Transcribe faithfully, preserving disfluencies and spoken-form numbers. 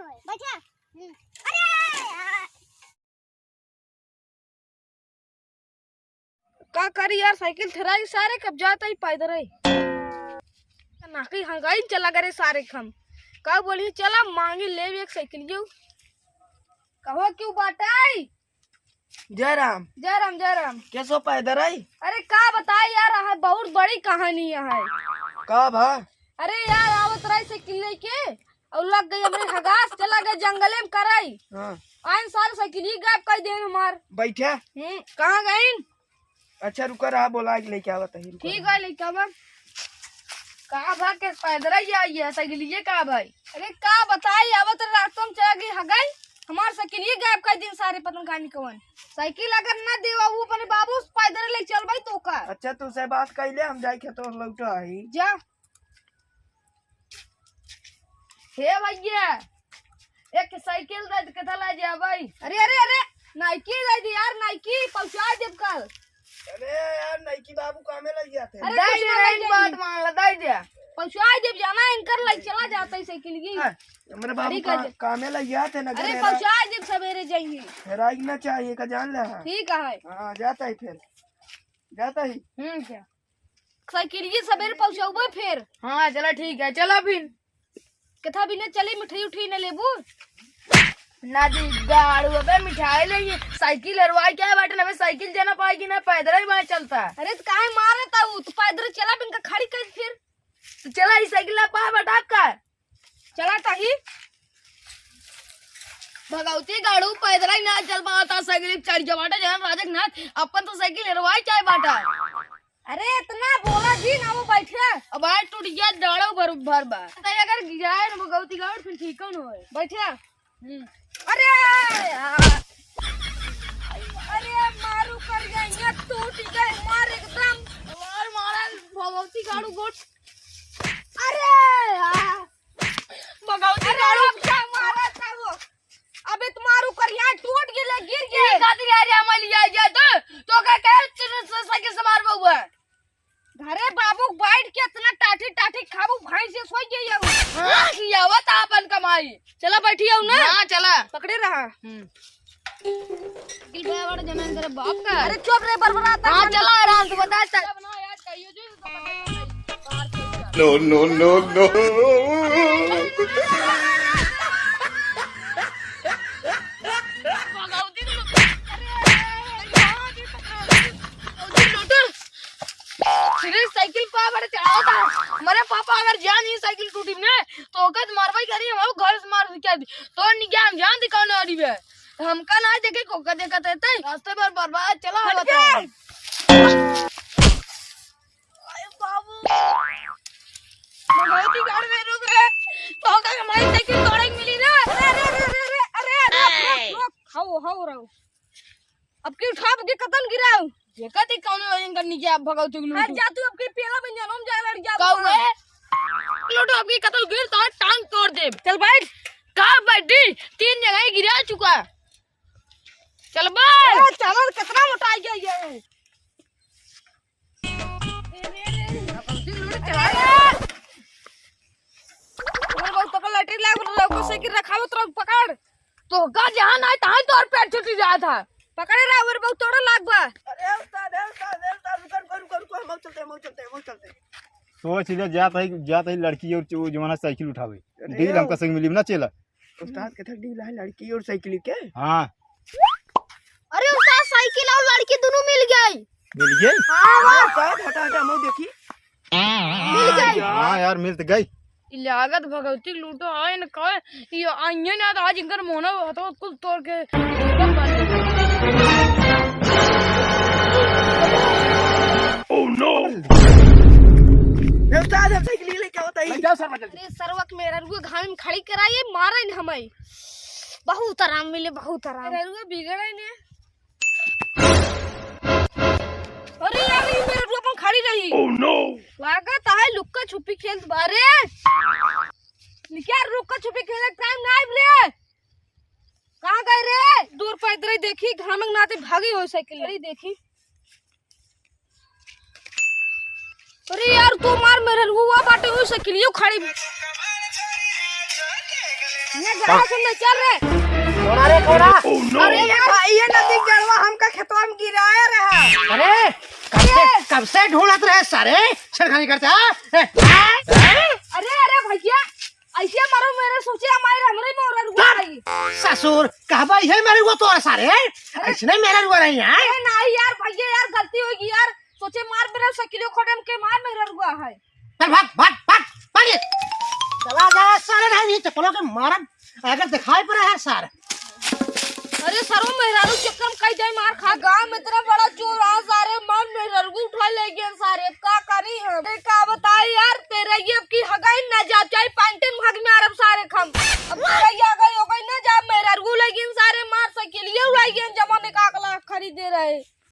बैठा। हम्म। अरे यार। का करी यार, साइकिल थेराई सारे, कब जात ही पैदर ही। नाकी हंगाई चला करे सारे खम। का बोली, चला मांगी लेब एक साइकिल यू। कहो क्यों बाटाई? जय राम। जय राम, जय राम। कैसो पैदर आई? अरे का बताई यार, है बहुत बड़ी कहानी है। का भा? अरे यार, आवत रही साइकिल लेके और लग गई हमरे हगास, चला गए जंगले में कराई। हाँ। आइन साल साइकिल ही गायब कर देन हमार। बैठे। हम्म, कहाँ गइन? अच्छा रुका रहा, बोला के लेके आवत है, रुका ठीक रहा। है, लेके आवा। का भा के पैदर ही आई है, साइकिलिए का भाई? अरे का बताई, आवत रास्ता में चला गई हगाई, हमार साइकिलिए गायब कर दिन सारे, पता नहीं कौन। साइकिल अगर ना देवा, वो अपने बाबू से पैदर ले चल भाई तो का। अच्छा तू से बात कर ले, हम जाए खेतों लौटो आई। जा। हे भैया, एक साइकिल दे दे, कथा ला जा भाई। अरे, अरे, अरे, नाइकी दे दे यार, नाइकी पहुंचा देब कल। अरे यार, नाइकी बाबू कामे लग जाते हैं। अरे, दाई कुछ ना नारायण लग बात जाएंगे। मान ला, दाई जा। पहुंचा देब, जाना इनकर लग चला जाता है साइकिल की। हाँ, हमारे बाबू अरे, का, गजब। कामे लग जाते हैं ना, अरे, घर पहुंचा देब, सवेरे जाएंगे। हेराई ना चाहिए का जान ले। हाँ। ठीक है। हाँ, जाता ही फिर, जाता ही। हम्म, क्या? साइकिल ये सबेरे पहुंचौबे फिर। हाँ, चला ठीक है, चला फिर। कथा बिना चले मिठाई उठाई न लेबू? ना दी गाड़ू, अबे मिठाई ले ये साइकिल हरवाई क्या बाटे ना, अबे साइकिल जाना पाई कि ना, पैदल ही बाहर चलता। अरे तो काहे मारे ता उ? तो पैदल चला बिन का खड़ी कर फिर। तो चला ई साइकिल ना पाए बटा का। चला ताही। भगवती गाड़ू पैदल ही ना चल पावता, साइकिल चढ़ के बाटे जहाँ राजक नाथ, अपन तो साइकिल हरवाई चाहे बाटा। अरे इतना बोला जी ना, वो बैठे। अब आए टूट गया, डाड़ो भर, भर बा। तो अगर गिराए ना भगवती गाड़ू, फिर ठीक कौन होए? बैठे। हम्म। अरे यार। अरे मारू कर गई, ये टूट गए, मार एकदम। मार मारा भगवती गाड़ू गोट। अरे यार। भगवती अरे गाड़ू। अब क्या मारा था वो? अबे तुम्हारू कर यहाँ टूट गेले, गिर ई गए। खातिर यार हम लिया गया तो, तो का कहे तेरे से साइकिल से मार बउआ। घरे बाबू बैठ के इतना टाठी टाठी खाबू, भैंस से सोई गई है। हाँ, खियावा था अपन कमाई। चला बैठी आओ ना। हाँ, चला। पकड़े रहा। हम्म। साइकिल पे बड़ा जनान तेरे बाप का। अरे चुप रे, बरबराता हाँ, चला आराम से बता। No, no, no, no। अरे साइकिल पा बड़े चढ़ाओ था। हमारे पापा अगर जान ही साइकिल टूटी ने, तो ओकर मारवाई करी, हम घर से मार के क्या दी। तो नहीं क्या हम जान दी कौन आ रही है। हमका ना देखे, कोका देखत रहते। रास्ते पर बर्बाद चला हट होता है। गए। अरे बाबू। भगवती गाड़ में रुक रे। तो का हमारी साइकिल तोड़े के मिली रे। अरे, अरे, अरे, अरे, अरे, अरे, अरे, रुक, रुक, रुक। हाओ, हाओ, रहो। अब की उठा, अब की कतन गिराओ। देखा थी कौन वजन करनी क्या भगवती के अरे लूटू। जा तू, अब की पेला बन जा, हम जा लड़ जा। कहू है? लूटू, अब की कतन गिर तो टांग तोड़ दे। चल बैठ। का बैठी? तीन जगह ही गिरा चुका। चल बे। ए, चलन कितना मोटा गया ये। अरे बहुत तक लटरी लाग रहा, को साइकिल रखावत रहो, पकड़। तो का जहाँ ना तहाँ तोर पैर छूटी जात है। पकड़े रहा, और बहुत तोड़ा लाग बा। अरे उस्ताद, ए उस्ताद, ए उस्ताद, रुको, रुको, रुको, रुको, हम चलते हैं, हम चलते हैं, हम चलते हैं। सोच ले, जात है, जात है लड़की और जो जमाना साइकिल उठावे। अरे डील हमका संग मिली ना चेला। उस्ताद के थक डील है लड़की और साइकिल के। हाँ। अरे उस्ताद, साइकिल और लड़की दोनों मिल गई। मिल गई? हाँ, वाह। उस्ताद, हटा, हटा, मऊ देखी। मिल गई। हाँ यार, मिल तो गई। ई लागत भगवती लूटो आए न कहे, ई आइए ना तो आज इनकर मोना हथवा कुल तोड़ के Oh no! ए उस्ताद, हम साइकिल लेके आवत हई। ले जाओ सर, जल्दी। अरे सरवा के मेहररुआ घाम में खड़ी कराइए, मारे न हमें। बहुत आराम मिले, बहुत आराम। मेहररुआ बिगड़े ने। अरे यार, ये मेहररुआ अपन खड़ी रही। Oh no! लागत है लुक्का छुपी खेलत बारे। निकाल, लुक्का छुपी खेले टाइम ना आइब रे। कहाँ गए रे? दूर पैदल ही देखी, घामक नाते भागी हो साइकिल। अरे देखी। अरे यार, तू मार मेरे हुआ बाटे हुई साइकिलियो खड़ी। ये जरा सुन ले, चल रे। कौन आ रे, कौन आ? अरे ये भाई, ये नदी गड़वा हमका खेतवा में गिराया रहा। अरे, कब से, कब से ढूंढत रहे सारे, छेड़खानी करते, हाँ? ए, अरे, अरे भैया, ऐसे मारो मेरे सोचे हमारे हमरे में और रुआ आई। ससुर, कहबा ये मेरे को तो सारे, ऐसे नहीं मेरे रुआ रही है। अरे नहीं यार, भैया यार, गलती होगी यार, सोचे मार मेरे साइकिल खोटे में के मार मेरे रुआ है। चल भाग, भाग, भाग, भाग ये। चला जा सारे, नहीं, नहीं, चप्पलों के मारब, अगर दिखाई पड़े है सारे। अरे सरो मेहरारू चक्कर में कई जाए मार खा। गांव में इतना बड़ा चोर आ सारे, मार मेहरारू